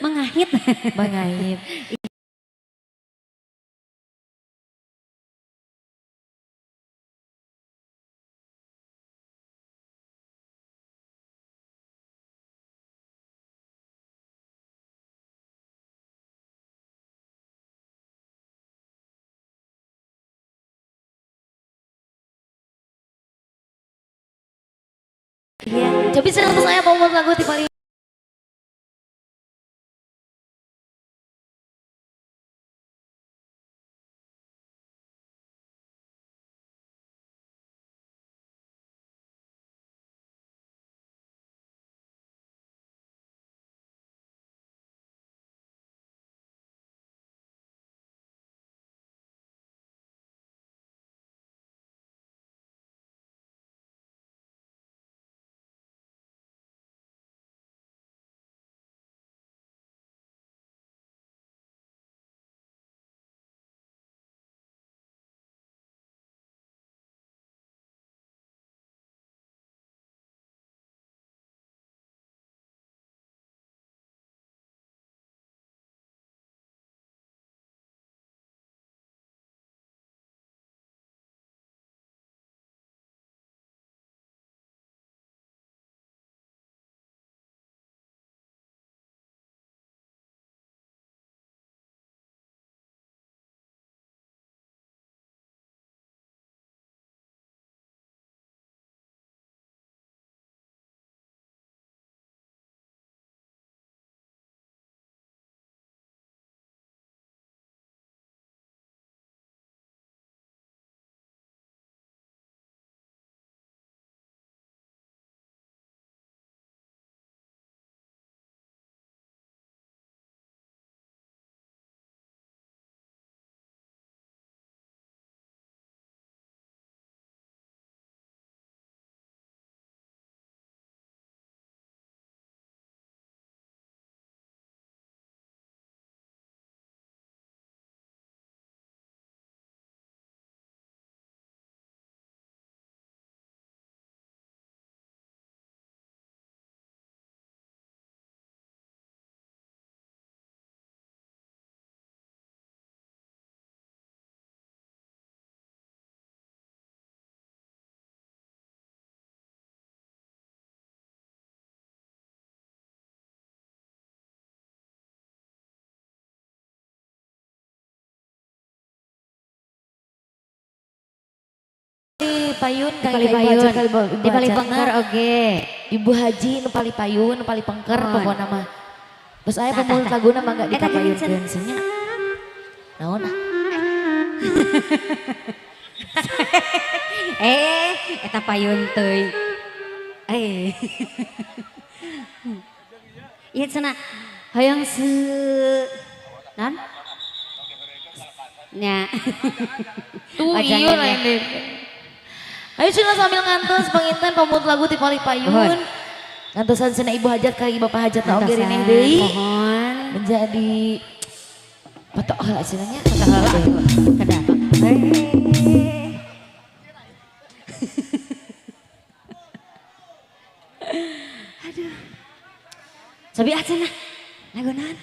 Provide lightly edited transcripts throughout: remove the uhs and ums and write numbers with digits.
Mengahit. Mengahit. Iya. Cobi senang saya mau lagu di paling Payun di Palipayun, di Palipengker oge. Ibu Haji nu Palipayun, nu Palipengker pokona mah. Terus aya pemulut laguna mah enggak dikapayunkeun nya. Naon ah? Eta payun teuing. Ieu cenah hoyong se non? Nya. Tuh iya lain deh. Ayo cenah sambil ngantos panginten pamut lagu ti Palipayun. Ngantosan cenah Ibu Hajat kali Bapak Hajat na oge rineh deui. Mohon menjadi patok heula cenah nya. Patok heula kedah. Aduh. Sabi ah cenah. Lagu naon?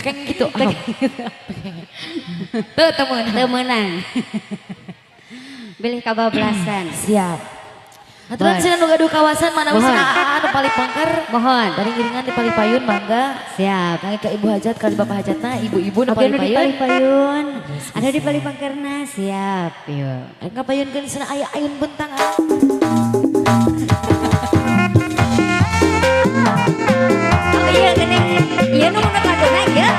Tekeng gitu. Tuh temenan. Bilih kabablasan. Siap. Aturan cenah nu gaduh kawasan mana wis anu Palipengker. Mohon. Bari ngiringan di Palipayun mangga. Siap. Kangge ka Ibu Hajat kali Bapak Hajatna ibu-ibu nu Palipayun. Palipayun. Di Palipayun. Ada di Palipengkerna siap. Yuk. Ngapayunkeun cenah aya ayun bentang. Oh iya geuning. Ieu nu mun laguna ieu.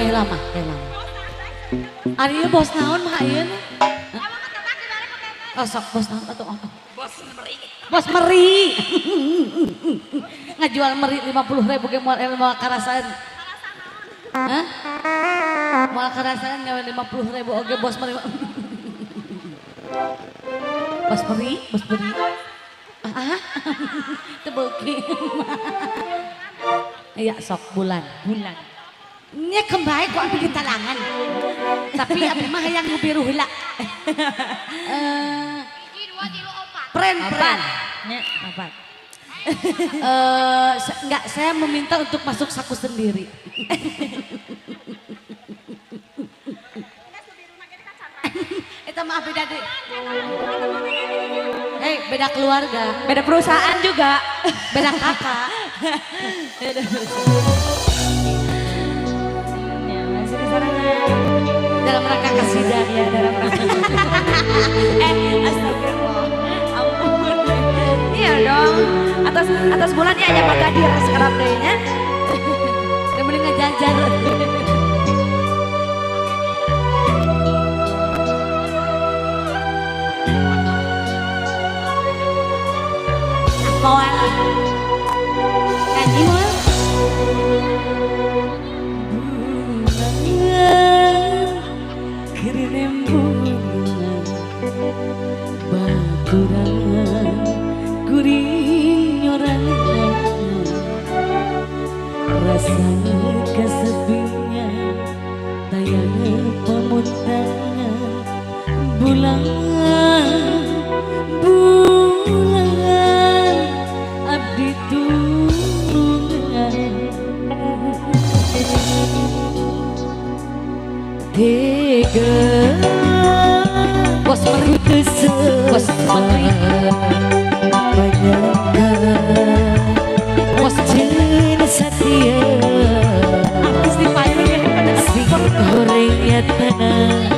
Kayak lama, kayak lama. Ari bos naon mah ayeuna? Oh sok bos naon atuh. Bos meri. Bos meri. Ngajual meri 50.000 ge moal moal karasaan. Hah? Moal karasaan nyawa 50.000 oge bos meri. Bos meri, bos meri. Ah. Teu beuki. Iya sok bulan, bulan. Nya kembali kok abi ditalangan. Tapi abi mah hayang nu biru heula. Hiji, dua, tilu, opat. Pren, pren. Nya, opat. Enggak, saya meminta untuk masuk saku sendiri. Itu maaf beda deh. Hei, beda keluarga, beda perusahaan juga, beda kakak. Beda perusahaan. Ya, masih di sarangan. Dalam rangka kasidah ya, dalam rangka. Astagfirullah. Ampun. Iya dong. Atas atas bulannya aja Pak Gadir sekarang deh nya. Udah mending ngejajar. Moal. Ngaji moal. Bulan kirinem bulan bakurangan kuring nyorangan rasa kesepinya tayang pemuntangan bulan bulan abdi tulungan tega bos meri bos meri menyangka bos cinta setia artis di payung ya sing gorengnya tanah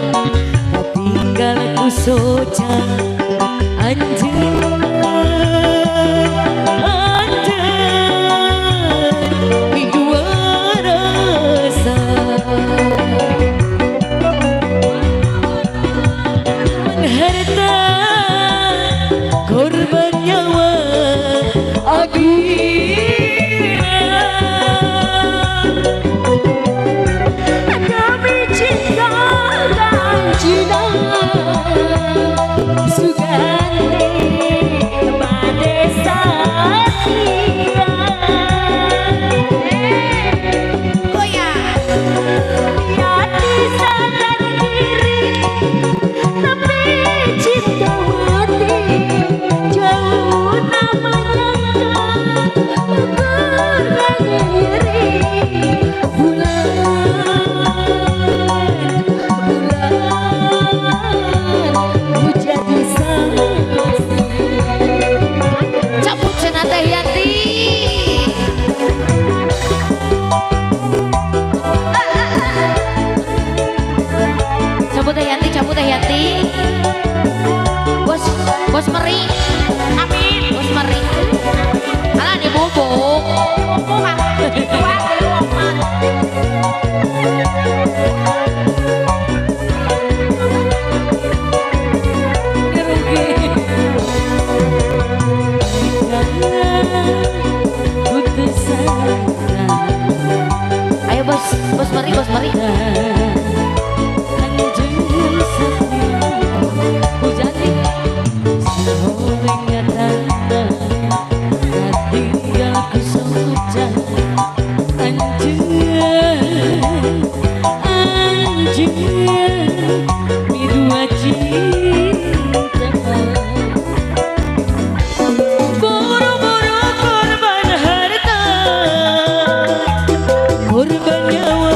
tinggal ku soca anjing anjing dua rasa harta korban nyawa abina demi cinta dan cinta sugante bade satia Goyang. Yati sadar diri tapi cinta mati jauh namanya kurang diri bulan bulan jadi saksi. Cabut cenah Teh Yanti. Cabut Teh Yanti, cabut Teh Yanti. Bos, bos meri. Amin. Bos meri. Alah dibubuk. Dibubuk ah. Dua, tilu, opat. Ayo bos, bos meri, bos meri. Buru-buru korban harta, korban nyawa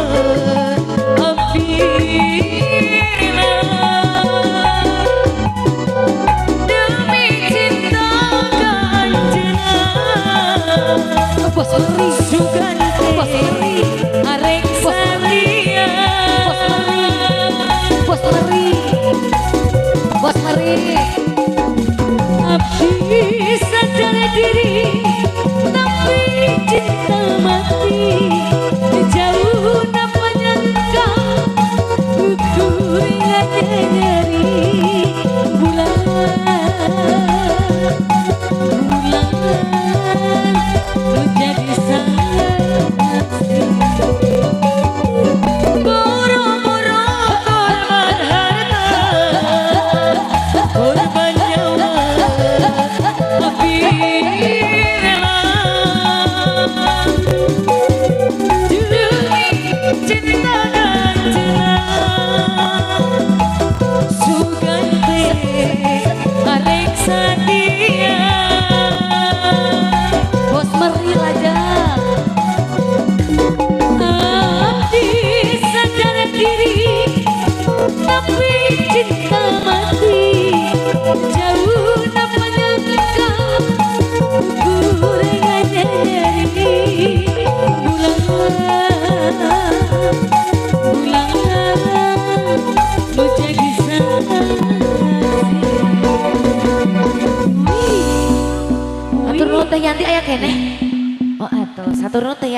abina demi cinta kanjena bos meri sugante bos meri arek satia bos meri bos meri bos meri abdi sadar diri tapi cinta mati jauh tak menyangka.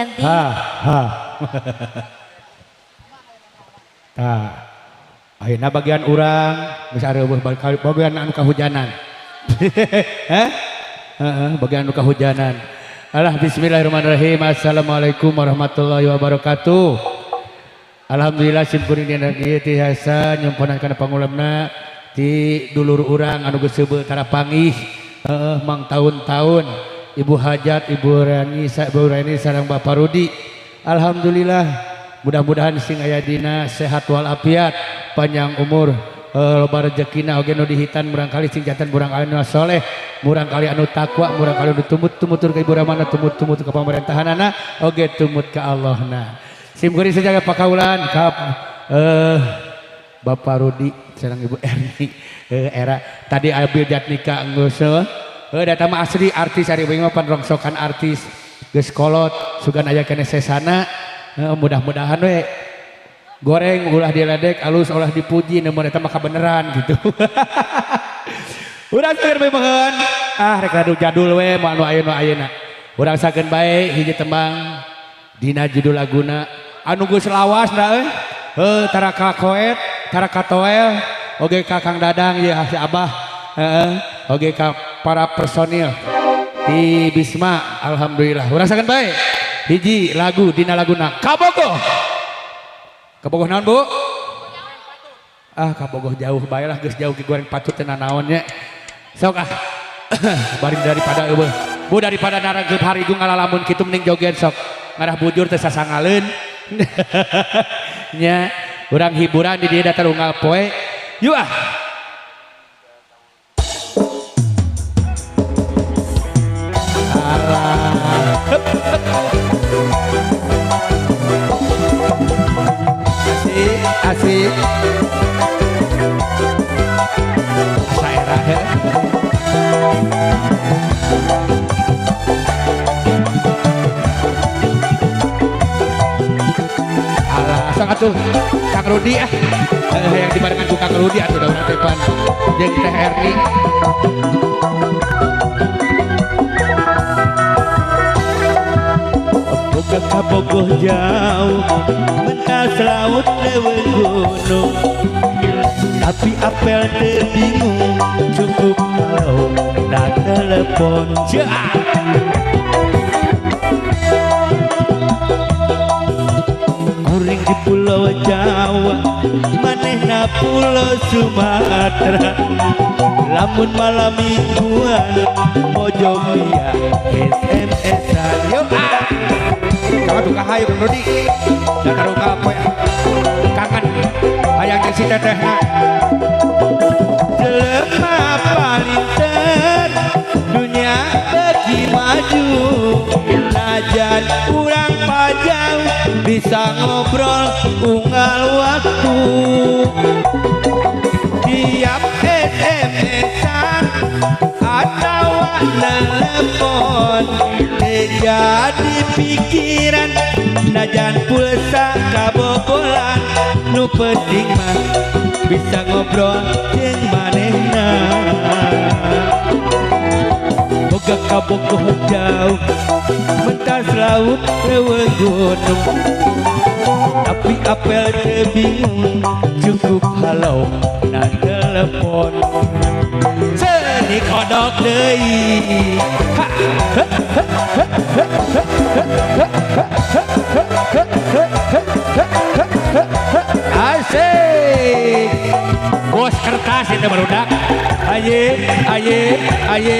Yanti. Ha ha. Tah. Ayeuna bagian urang geus areuweuh bagian anu kahujanan. Heh? Heeh, bagian anu kahujanan. Alah bismillahirrahmanirrahim. Assalamualaikum warahmatullahi wabarakatuh. Alhamdulillah simkuring dina ieu tiasa nyumponan kana pangulemna ti dulur urang anu geus seubeuh tara panggih. Heeh, mang taun-taun Ibu Hajat, Ibu Rani, Ibu Reni sareng Bapak Rudi. Alhamdulillah mudah-mudahan sing aya dina sehat walafiat, panjang umur, loba rezekina oge nu dihitan murangkali sing janten murangkali anu soleh, murangkali anu takwa, murangkali anu tumut-tumutur ka Ibu Ramana, tumut-tumut ka pamerintahanana, oge tumut ka Allahna. Sim kuring sajaga pakaulan ka Bapak Rudi sareng Ibu Erni era tadi Abil Jatnika geus data mah asli artis ari mah pan rongsokan artis geus kolot sugan aya keneh sesana. Mudah-mudahan we goreng ulah diledek alus ulah dipuji namun eta mah kabeneran gitu. Urang sageun bae meuheun ah rek radu jadul we moal nu aya nu ayeuna. Urang sageun bae hiji tembang dina judul laguna anu geus lawas da euy. Heuh tara ka Koet, tara ka Toel, oge ka Kang Dadang ieu si Abah, heeh, oge ka para personil di Bisma alhamdulillah. Urang sageun bae hiji lagu dina laguna Kabogoh. Kabogoh naon Bu? Ah kabogoh jauh bae lah geus jauh ki goreng patut teu nanaon nya. Sok ah. Baring daripada eueuh. Bu daripada narangkeut harigu ngalalamun kitu mending joget sok. Ngarah bujur teu sasangaleun. Nya urang hiburan di dieu datar unggal poe. Yuk ah. Alah. Hup, hup. Asik, asik. Asa era heuh. Alah, sok atuh Kang Rudi ah. Yang dibarengan ku Kang Rudi atuh da urang teh pan jeung Teh Erni. Boga kabogoh jauh mentas laut leuweung gunung, tapi apel teu bingung cukup kalau na telepon. Kuring di Pulau Jawa manehna Pulau Sumatera, lamun malam mingguan mojo via SMS-an. Yuk ah. Jangan duka hayu Kang Rudi. Datar unggal poe kangen hayang jeung si tetehna. Jelema palinter dunia bagi maju, najan urang pajang bisa ngobrol unggal waktu. Tiap SMS-an atau telepon jadi pikiran, najan pulsa kabobolan, nu penting mah bisa ngobrol jeung manehna. Boga kabogoh jauh mentas laut leuweung gunung, tapi apel teu bingung cukup halo na telepon. Seni kodok deui. Ha ha ha ha ha ha ha ha ha. Asik. Bos kertas itu barudak. Aye aye aye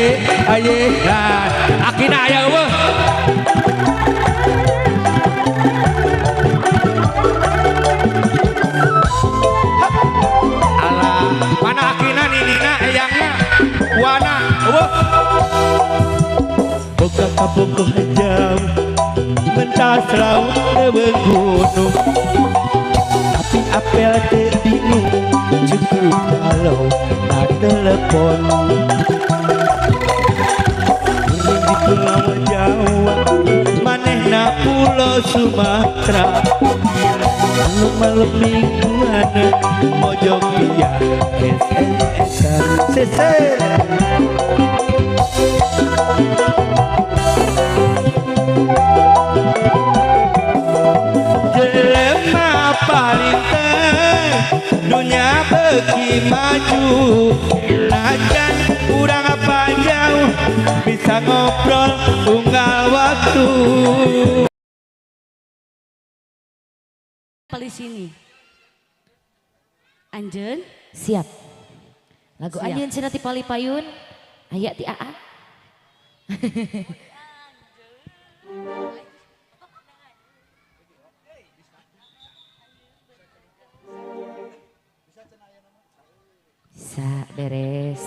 aye. Nah, akina aya eueuh. Alah, mana akina ninina eyangna wana eueuh. Boga kabogoh jauh mentas laut leuweung gunung, tapi apel teu bingung cukup kalau na telepon. Kuring di Pulau Jawa manehna Pulau Sumatera, malam-malam mingguan mojo via SMS-an. Seser. beuki maju najan urang apa jauh bisa ngobrol unggal waktu. Di sini. Anjeun siap. Lagu siap. Anjeun cenah ti Palipayun aya ti AA. Bisa beres.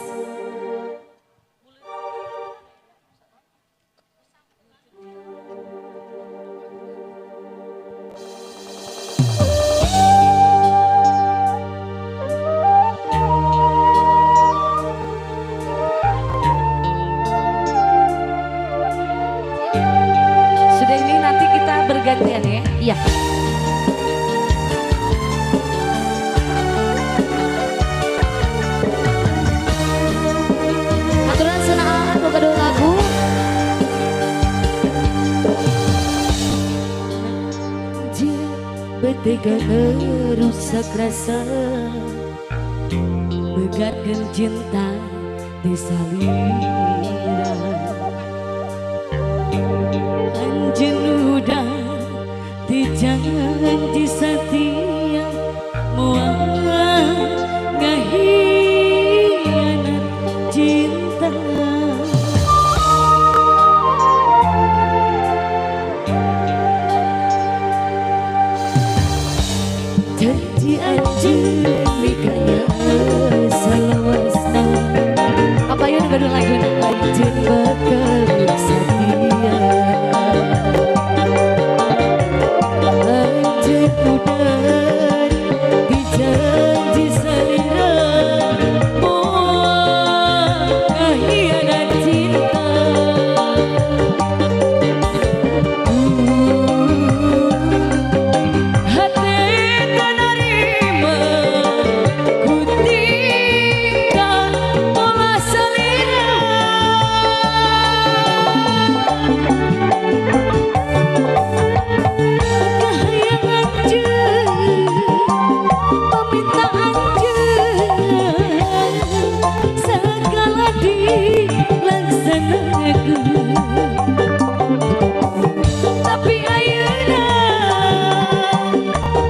Sudah ini nanti kita bergantian ya. Iya. Aturan senaan boga dua lagu. Betega ngerusak rasa begatkeun cinta di salira. Anjeun udah dijanji setia moal ngahianat cinta. Janji anjeun mikanya salawasna. Papayun gaduh lagu anjeun bakal setia. Anjeun udah dijanji salira moal ngahianat cinta. Hati tak nerima ku tinggal pola salira. Kahayang anjeun paminta anjeun segala dilaksanakeun. Tapi ayeuna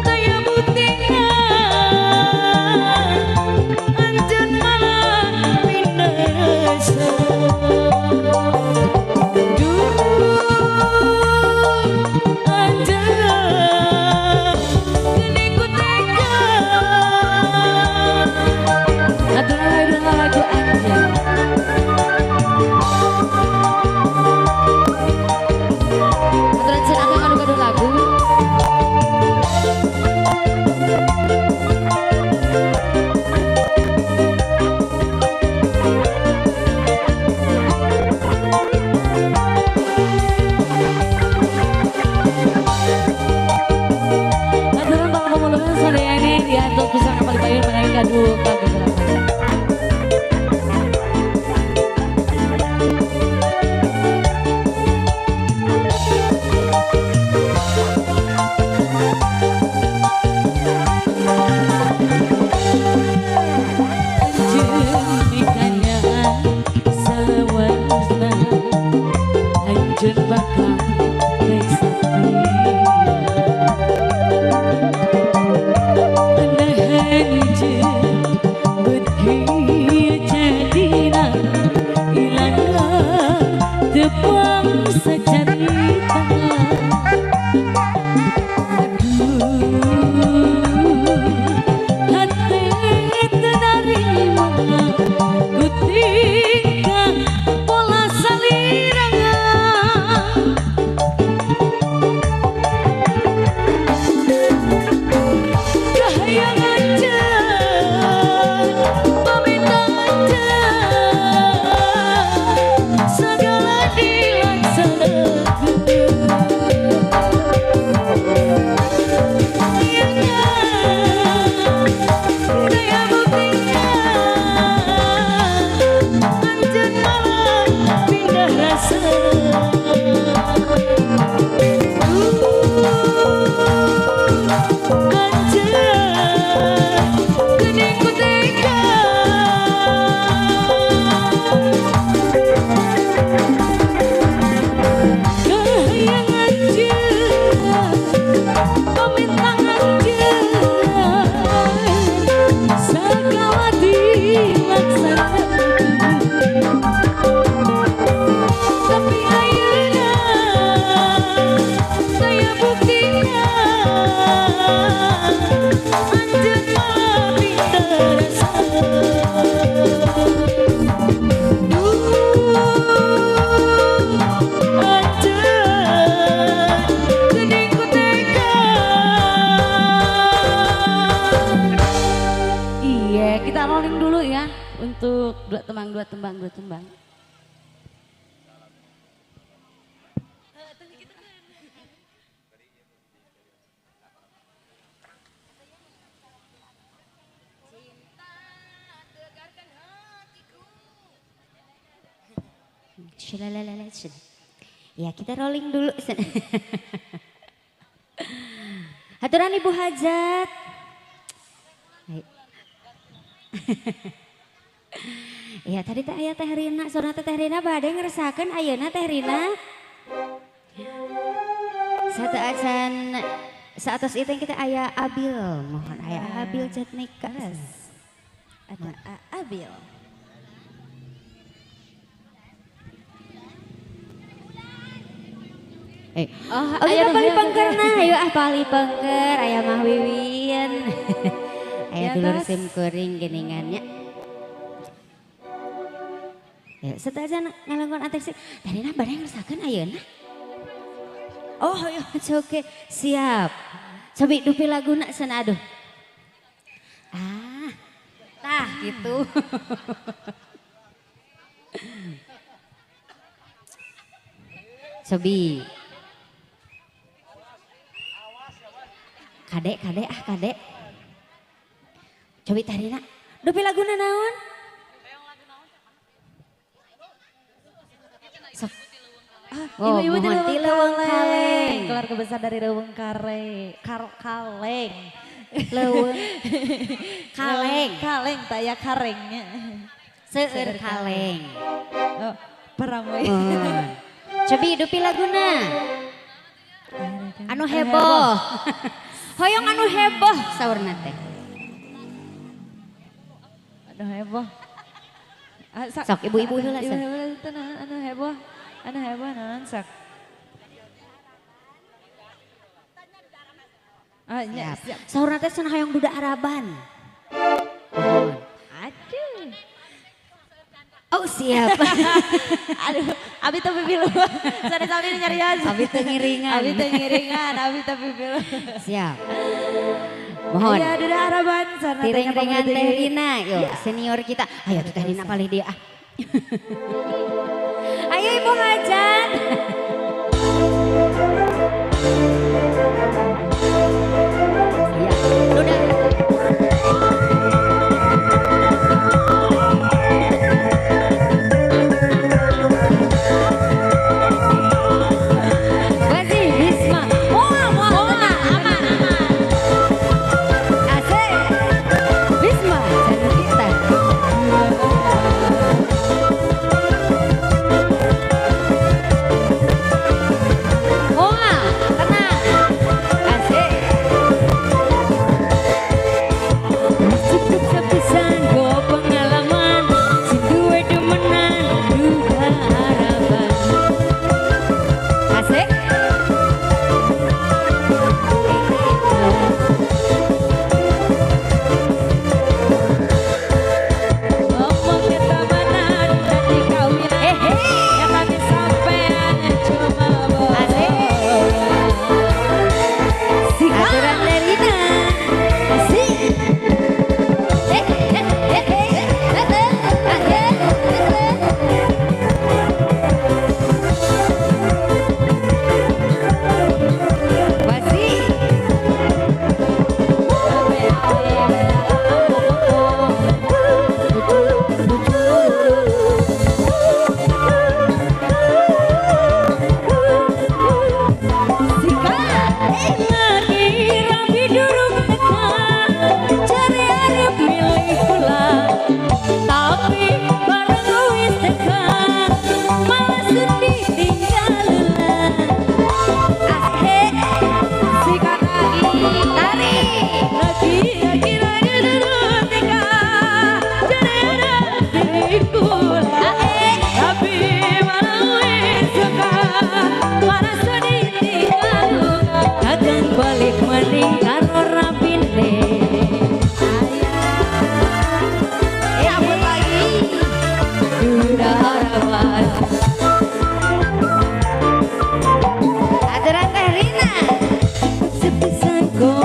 taya buktina anjeun malah binasa. Duh anjeun geuning ku tega. Aturan we dua lagu anjeun. Aturan cenah anu gaduh lagu. Aturan para pemulungan sadayana diatur pisan ka Palipayun menawi gaduh kabeberapa. Anjeun mikanya salawasna anjeun bakal rek satia. Nah anjeun Untuk dua tembang, dua tembang, dua tembang. Ya kita rolling dulu. Haturan Ibu Hajat. Ya tadi teh aya Teh Rina, saurna Teh Rina bade ngeresakeun ayeuna Teh Rina. Satu acan saatos itu yang kita aya Abil, mohon aya Abil Jatnika. Ada Abil. Oh, ayo pali pengker nah, ayo ah pali pengker, aya Mah Wiwin. Aya dulur sim kuring geningannya. Ya, setaja ngalangkon ateksi. Tadi nah bade ngeresakeun ayeuna. Oh, ayo oke, siap. Cobi dupi laguna sana aduh. Ah. Tah gitu. Cobi. Kadek, kadek, ah kadek. Cobi tarina. Dupi laguna naon? Sok. Ah, ibu-ibu di Leuweung Kaleng. Keluarga besar dari Leuweung Kare, Kaleng. Leuweung Kaleng. Kaleng, tak ya karengnya. Seueur kaleng. Oh, perang we. Cobi dupi laguna. Anu heboh. Hoyong anu heboh saurna teh. Anu heboh. Sok ibu-ibu heula sok. Anu heboh. Anu heboh naon sok. Ah nya siap. Saurna teh cenah hoyong duda Araban. Aduh. Oh siap. Aduh, abi teu pipilu. Sari-sari nyarian. Abi teu ngiringan. Abi teu ngiringan, abi teu pipilu. Siap. Mohon. Aya duda Araban sana tiring-ringan Teh Rina, yuk senior kita. Ayo tuh Teh Rina palih dia ah. Ayo Ibu Hajat. Iya, duda.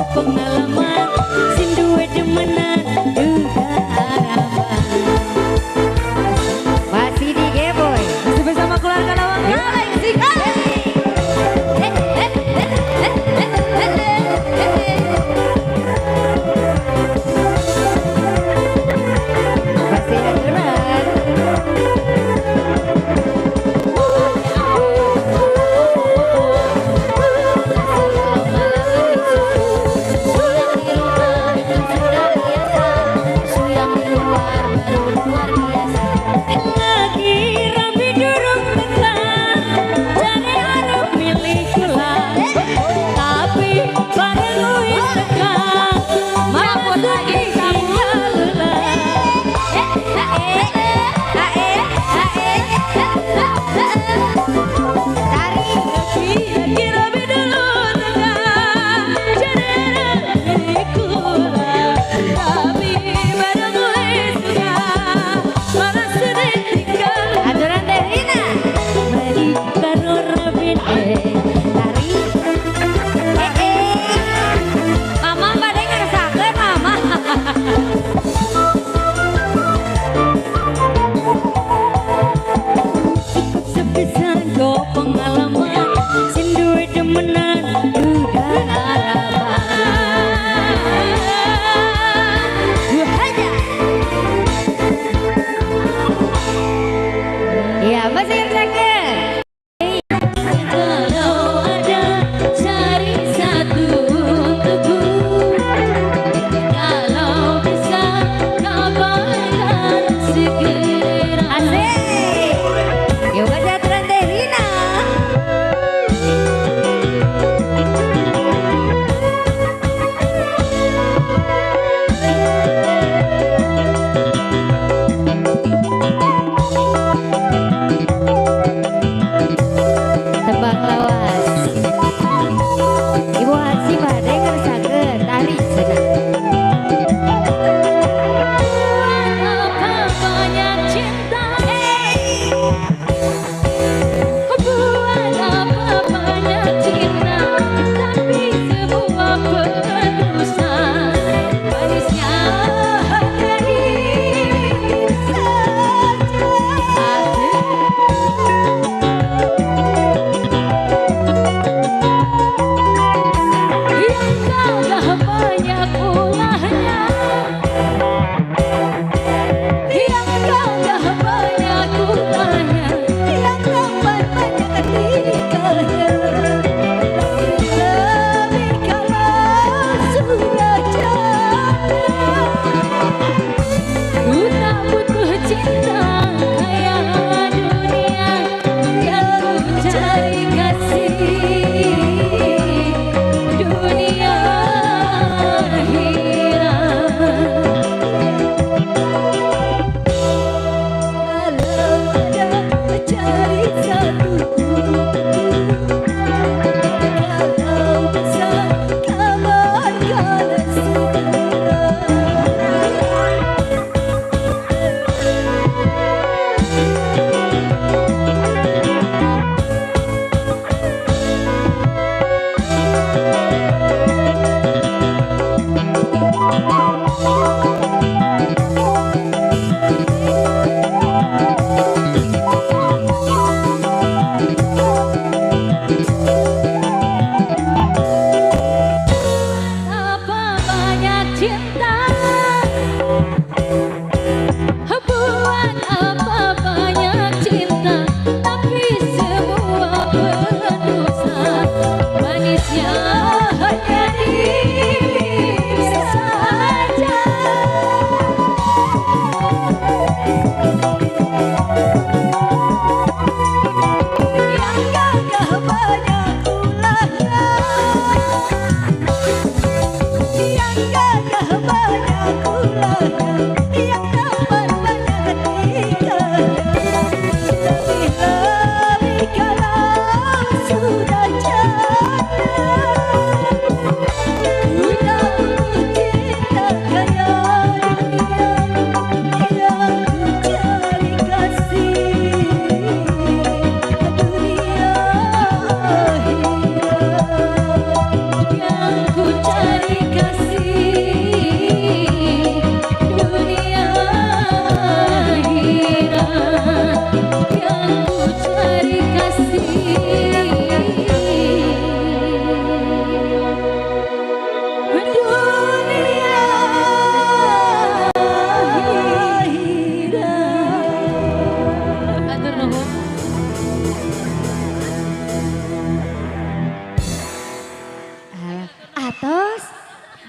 Pengalaman sing duwe demenan duda Araban.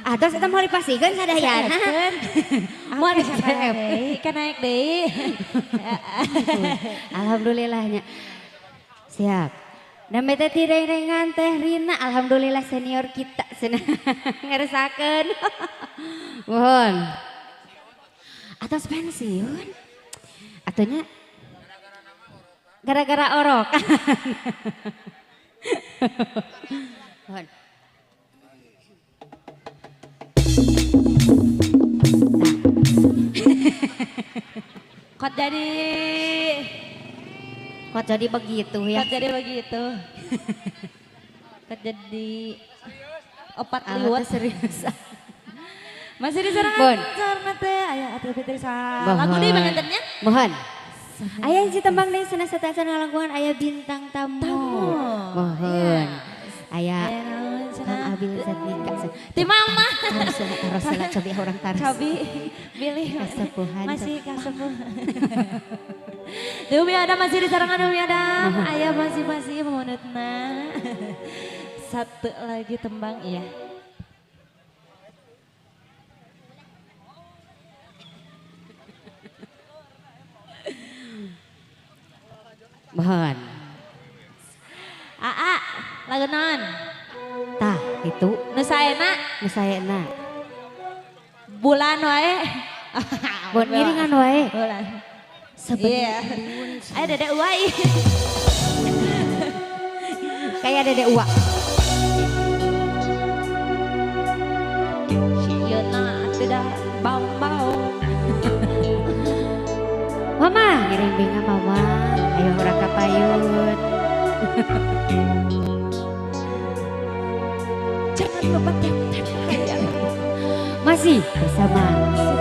Atos eta mau dipasihkeun sadayana. Mau deui kan naik deui. Alhamdulillahnya. Siap. Name teh tireng-rengan Teh Rina, alhamdulillah senior kita cenah ngeresakeun. Mohon. Atos pensiun. Atunya gara-gara orok. Mohon. Kok jadi Kok jadi begitu ya? Kok jadi begitu. Kok jadi opat liwat serius. Masih di serangan sarana teh aya atuh Fitri sa. Lagu deui pangantennya? Mohon. Aya hiji tembang deui sanes sateuacan ngalangkungan aya bintang tamu. Mohon. Aya Kang Abil Zatnika. Ti mama. Taros lah cobi orang taros. Cobi bilih kasepuhan. Masih kasepuhan. Umi Adam masih di sarangan Umi Adam. Aya masih memunutna. Satu lagi tembang iya. Mohon. Aa, lagu naon? Tah, itu. Nu saena? Nu saena. Bulan wae. Bon ngiringan wae. Bulan. Sebenarnya. Ayo Dede Uwa. Kayak Dede Uwa. Sieuna tidak bau-bau. Mama, ngiring binga mama. Ayo urang ka payun. Jangan lupa tap-tap hayang. Masih bersama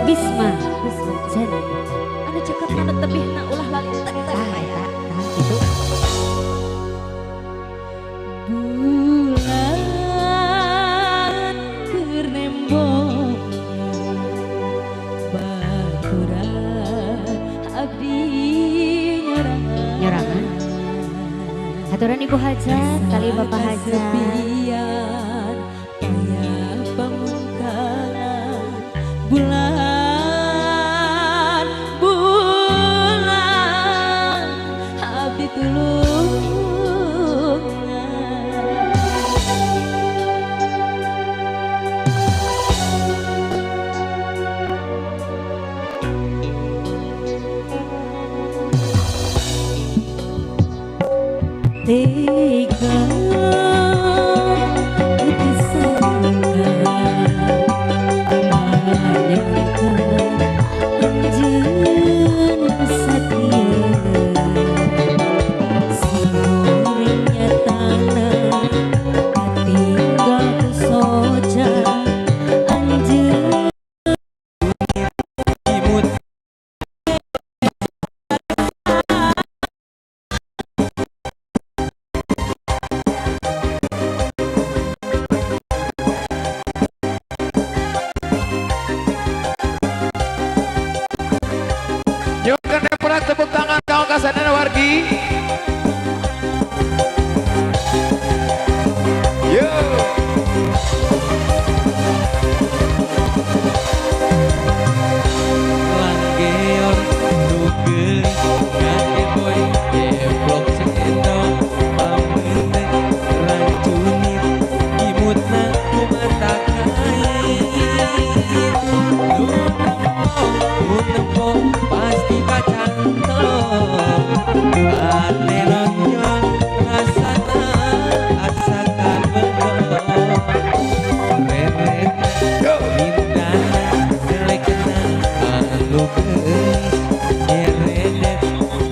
Bisma Zen. Anu cekap anu tebihna ulah lali teh hayang. Tah gitu. Bulan keur nembong baturan abdi nyorangan. Aturan Ibu Hajat, kali Bapak Hajat. Bulan, bulan, abdi tulungan. Tega Tepuk tangan kaum kasadana wargi. Yo. Langgeor nu geulis ngageboy jeplok ceto pamende rancunit imutna ku mata kain. Nu nempo pasti pacanto. Ate nonton rasana asa kabedok. Reret lindana selekna anu geulis nyeredet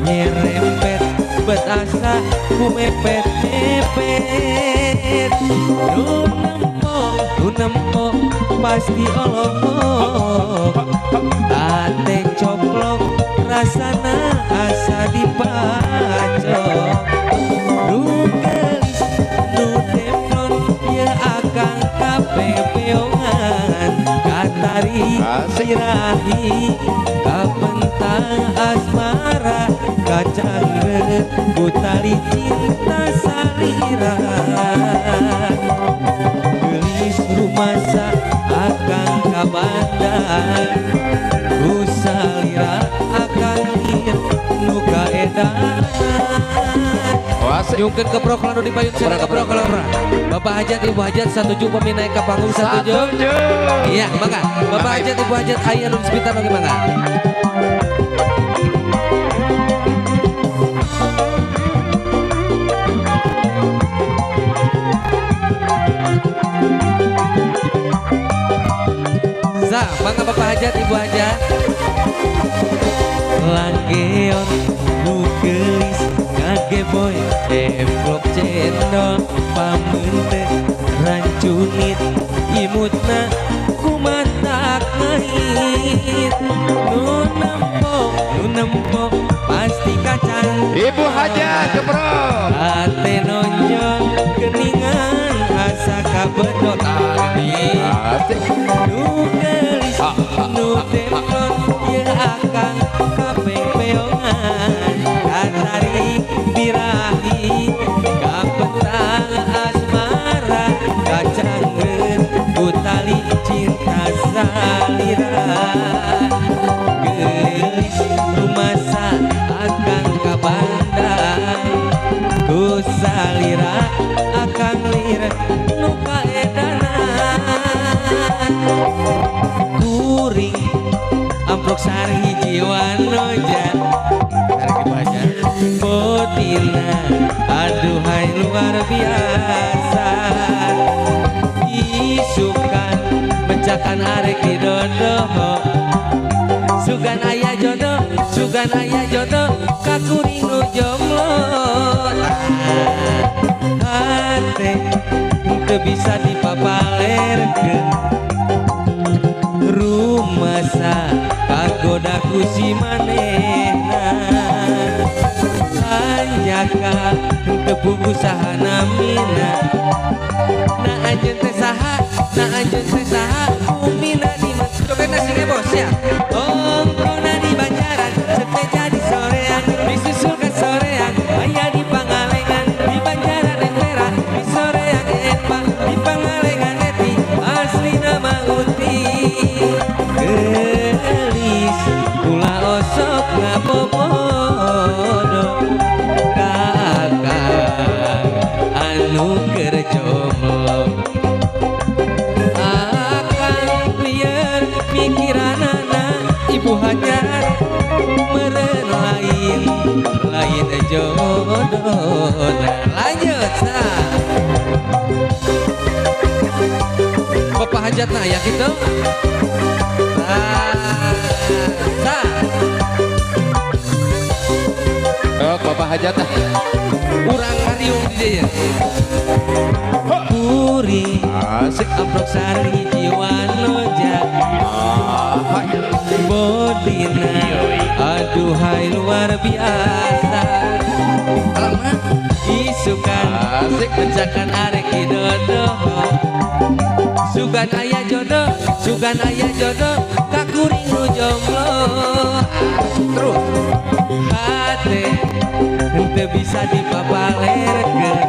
nyerempet bet asa ku mepet-mepet. Nu nempo pasti olohok. Ate coplok rasana asa dipacok. Nu geulis nu teflon ye akang kapepeongan. Katari sirahi kapentang asmara kacangreut ku tali cinta salira. Geulis rumasa akang ka bandar ku salira akang ieu nu kaedan. Nyungkeun keprok lalu dipayun sana keprok keprok. Bapak Hajat, Ibu Hajat satuju pami naik ke panggung satuju. Iya, mangga. Bapak Hajat, Ibu Hajat aya nu sepitan oge mangga. Sa, mangga Bapak Hajat, Ibu Hajat. Langgeon nu geulis ngageboy emplok cendol pameunte rancunit imutna kumatak ngahit nu nempo pasti kacang. Ibu Hajat keprok ate nonjol geningan asa kabedot tadi asik nu geulis nu templon ye akang kapeng-peongan katarik birahi kapetang asmara kacangreun ku tali cinta salira geulis rumasa akang ka bandang ku salira akang lir nu kaedanan kuring amprok sari jiwa noja botina aduhai luar biasa isukan mencakan arek di dodo sugan ayah jodoh sugan ayah jodoh kakuring nu jomblo hate teu bisa dipapalerkeun rumasa kagoda ku si manehna hanjaka teu puguh saha namina na anjeun teh saha na anjeun teh saha bumina di cobena sing bos ya ongkona di Banjaran seteja di sorean disusul ka sorean aya di Pangalengan di Banjaran entera di sorean epa di Pangalengan eti asli nama uti gelis ulah osok ngabobodo kakak anu keur jomblo akang lieur mikiranana Ibu Hajat meureun lain lain jodona. Lanjut sa Bapak Hajat nah ya gitu sa oh, Bapak Hajat ah urang ngariung di dieu kuring asik amprok sari jiwa noja bodina aduhai luar biasa isukan asik mencakan arek di dodo sugan ayah jodoh sugan ayah jodoh kakuring nu jomblo terus hate henteu bisa dipapalerkeun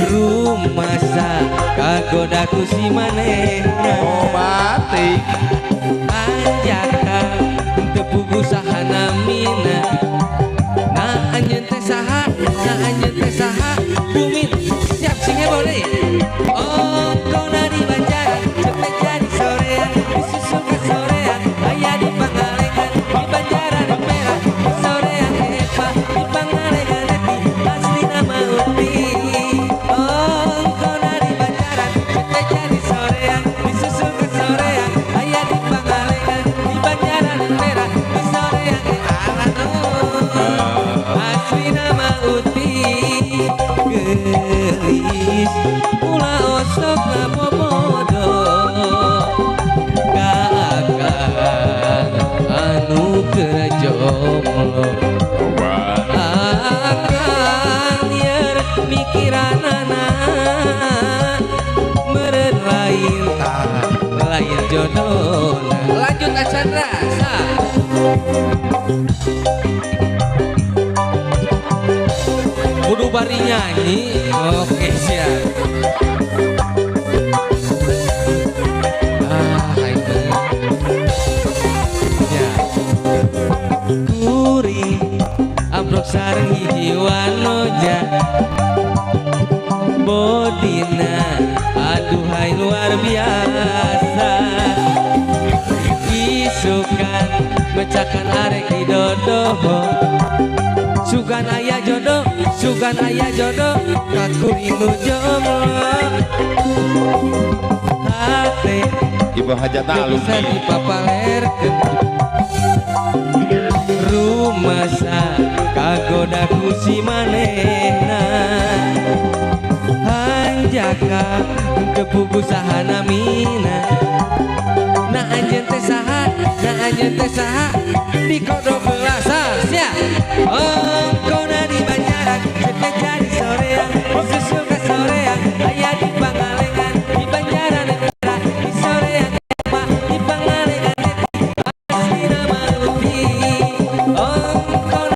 rumasa kagoda ku si manehna oh mati anjaka henteu puguh saha namina na anjeun teh saha na anjeun teh saha bumi siap sing heboh deui ongkona di Banjaran seteja di sorean disusul ka sorean aya di Pangalengan di Banjaran merah di sorean epa di Pangalengan eti asli nama uti ongkona di Banjaran seteja di sorean disusul ka sorean aya di Pangalengan di Banjaran merah di sorean asli nama uti geulis ulah osok ngabobodo kakak anu keur jomblo akang lieur mikiranana meureun lain lain jodona. Lanjut Achandra sa kudu bari nyanyi. Oke siap. Ah itu ya kuring amprok sareng hiji wanoja. Dicakan arek didodoho. Sugan aya jodoh, sugan aya jodoh, kakuring nu jomblo. Hate Ibu hajatna teu bisa alumni. Dipapalerkeun. Rumasa kagoda ku si manehna. Hanjaka teu puguh saha namina. Na anjeun teh saha, na anjeun teh saha, dikodok belasah sia. Oh.